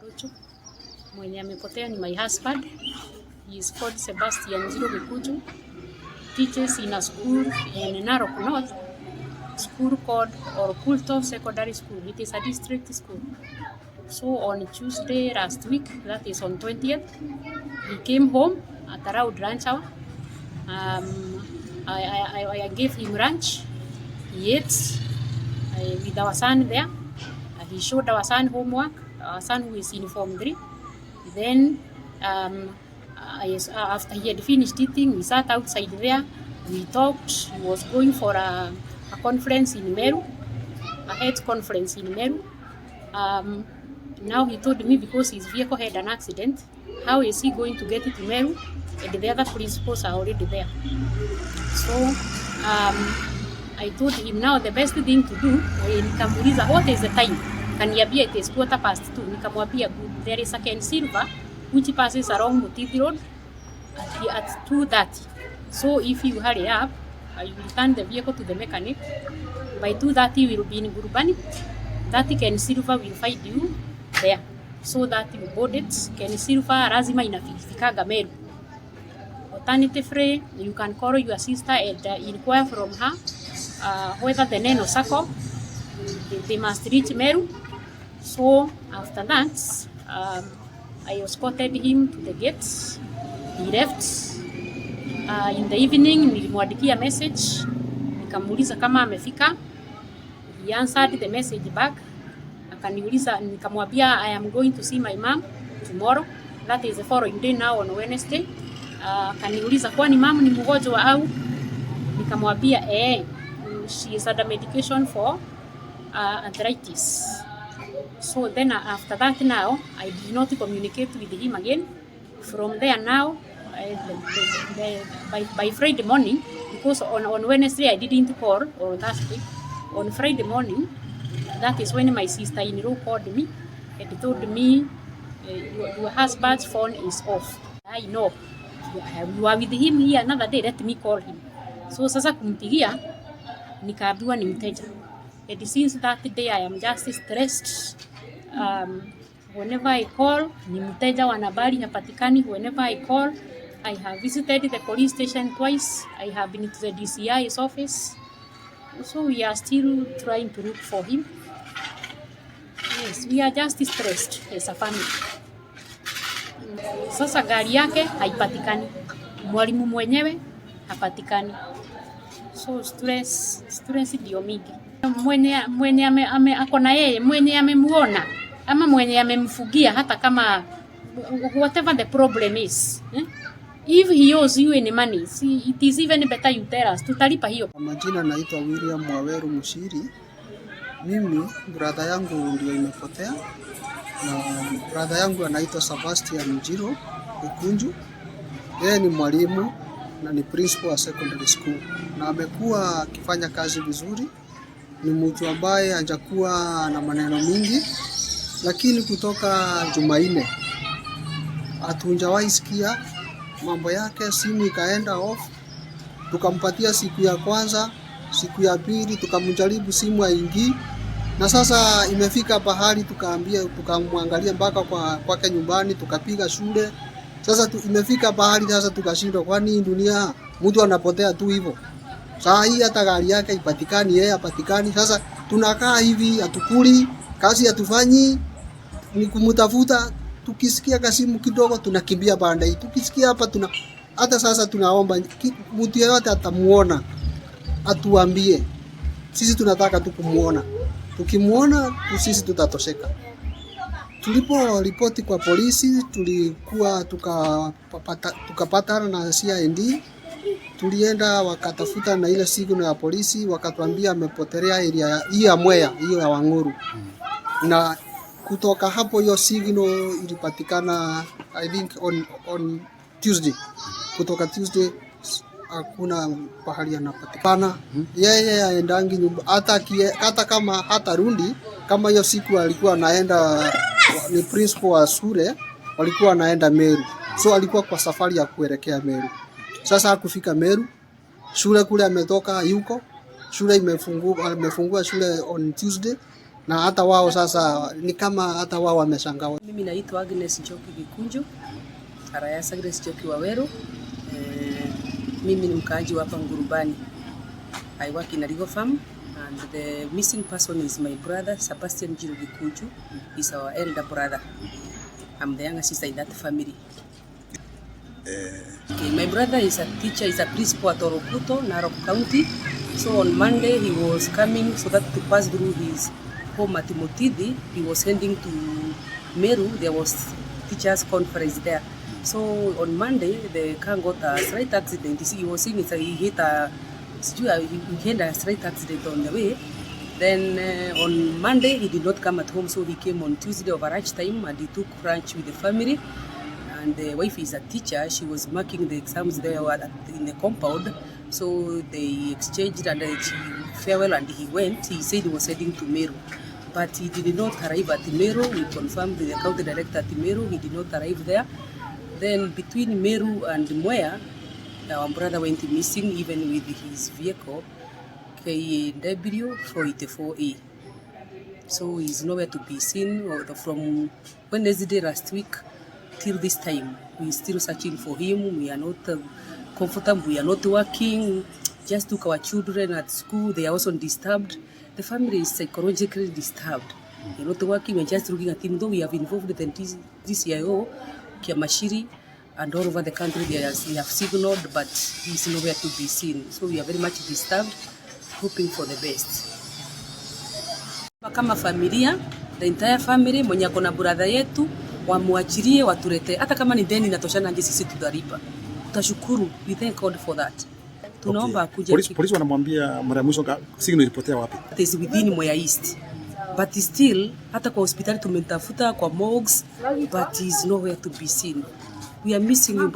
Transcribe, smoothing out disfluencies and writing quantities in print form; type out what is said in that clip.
Karuchu. Mwenye amepotea ni my husband. He is called Sebastian Njiru Gikuju. Teaches in a school in Narok North, school called Orkulto Secondary School. It is a district school. So on Tuesday last week, that is on 20th, he came home at around lunch hour. I gave him lunch. He ate with our son there. He showed our son homework, our son who is in Form 3. Then, after he had finished eating, we sat outside there. We talked. He was going for a conference in Meru, a health conference in Meru. Now he told me because his vehicle had an accident, how is he going to get to Meru? And the other principals are already there. So I told him now the best thing to do, nikamuuliza, "What is the time?" Kaniambia it is 2:15. Nikamwambia, "Good, there is a Ken Silver which passes along Mutithi Road at 2:30. So if you hurry up, you return the vehicle to the mechanic. By 2:30 you will be in Gurubani. That Ken Silver will find you there. So that you board it." Ken Silver lazima inafikaga Meru. Alternatively, you can call your sister and inquire from her whether the Neno Sacco, they must reach Meru. So after that, I escorted him to the gates. He left. In the evening nilimwandikia message, nikamuuliza kama amefika. He answered the message back. Akaniuliza, nikamwambia I am going to see my mom tomorrow. That is the following day now, on Wednesday. Akaniuliza, "Kwani mum ni mgonjwa au?" Nikamwambia, "Eh, she is under medication for arthritis." So then after that now, I did not communicate with him again. From there now, by Friday morning, because on Wednesday I didn't call, or Thursday, on Friday morning, that is when my sister-in-law called me and told me, your husband's phone is off." I know. You are with him here another day, let me call him. So sasa kumpigia, nikaambiwa ni mteja. And since that day I am just stressed. Whenever I call, ni mteja wa nambari hapatikani. Whenever I call, I have visited the police station twice. I have been to the DCI's office. So we are still trying to look for him. Yes, we are just stressed as a family. Sasa gari yake haipatikani, mwalimu mwenyewe hapatikani, so stress ndio mingi. Mwenye ako na yeye, mwenye amemuona ama mwenye amemfugia, hata kama whatever the problem is, eh? If he owes you any money, see, it is even better you tell us, tutalipa hiyo. Kwa majina naitwa William Mwaweru Mushiri. Mimi brother yangu ndio imepotea, na brother yangu anaitwa Sebastian Njiro Ikunju. Yeye ni mwalimu na ni principal wa secondary school, na amekuwa akifanya kazi vizuri. Ni mtu ambaye hajakuwa na maneno mingi, lakini kutoka Jumanne hatujawahi sikia mambo yake, simu ikaenda off. Tukampatia siku ya kwanza, siku ya pili tukamjaribu, simu haingii, na sasa imefika pahali tukaambia, tukamwangalia mpaka kwa kwake nyumbani, tukapiga shule. Sasa imefika pahali sasa tukashindwa, kwani dunia mtu anapotea tu hivyo? Saa hii hata gari yake ipatikani, yeye hapatikani. Sasa tunakaa hivi, hatukuli, kazi hatufanyi, ni kumtafuta. Tukisikia kasimu kidogo tunakimbia pande hii, tukisikia hapa tuna hata sasa tunaomba mtu yeyote atamuona atuambie. Sisi tunataka tu kumuona, tukimuona tu sisi tutatosheka. Tulipo ripoti kwa polisi, tulikuwa tukapatana na CID, tulienda wakatafuta na ile signal ya polisi, wakatuambia amepotelea area hii ya Mwea, hiyo ya Wang'uru, na kutoka hapo hiyo signal ilipatikana, I think, on Tuesday. Kutoka Tuesday hakuna pahali anapatikana. Yeye aendangi nyumba hata kama hata rundi kama hiyo siku alikuwa anaenda, ni principal wa shule, walikuwa anaenda Meru, so alikuwa kwa safari ya kuelekea Meru. Sasa hakufika Meru, shule kule ametoka yuko shule imefungua, amefungua shule on Tuesday. Na hata wao sasa ni kama hata wao wameshangaa. Mimi naitwa Agnes Njoki Gikunju, alias Agnes Njoki Waweru. Mimi ni mkaaji wa hapa Ngurubani. I work in a legal firm and the missing person is my brother Sebastian Njiru Gikunju. He's our elder brother. I'm the younger sister in that family. Okay, my brother is a teacher, is a principal at Orokuto, Narok County. So on Monday he was coming so that to pass through his home at Mutidi. He was heading to Meru. There was teachers conference there. So on Monday the car got a slight accident. He was saying he hit a sijui, he had a slight accident on the way. Then on Monday he did not come at home, so he came on Tuesday over lunch time and he took lunch with the family. And the wife is a teacher. She was marking the exams there in the compound. So they exchanged and she farewell and he went. He said he was heading to Meru, but he did not arrive at Meru. We confirmed with the county director at Meru. He did not arrive there. Then between Meru and Mwea, our brother went missing, even with his vehicle, KW 484A. So he's nowhere to be seen from Wednesday last week till this time. We still searching for him. We are not comfortable. We are not working. Just took our children at school. They are also disturbed. The family is psychologically disturbed. We are not working. We are just looking at him. Though we have involved the DCIO, Kiamashiri, and all over the country they have signaled, but he is nowhere to be seen. So we are very much disturbed, hoping for the best. Kama familia, the entire family, mwenye ako na brother yetu wamwachilie, watulete, hata kama ni deni inatoshana nje, sisi tutalipa. Tutashukuru, we thank God for that. Tunaomba okay. Akuje. Polisi wanamwambia mara ya mwisho signal ilipotea wapi? It is within Mwea East. But still, hata kwa hospitali tumemtafuta kwa morgues, but he is nowhere to be seen. We are missing you, brother.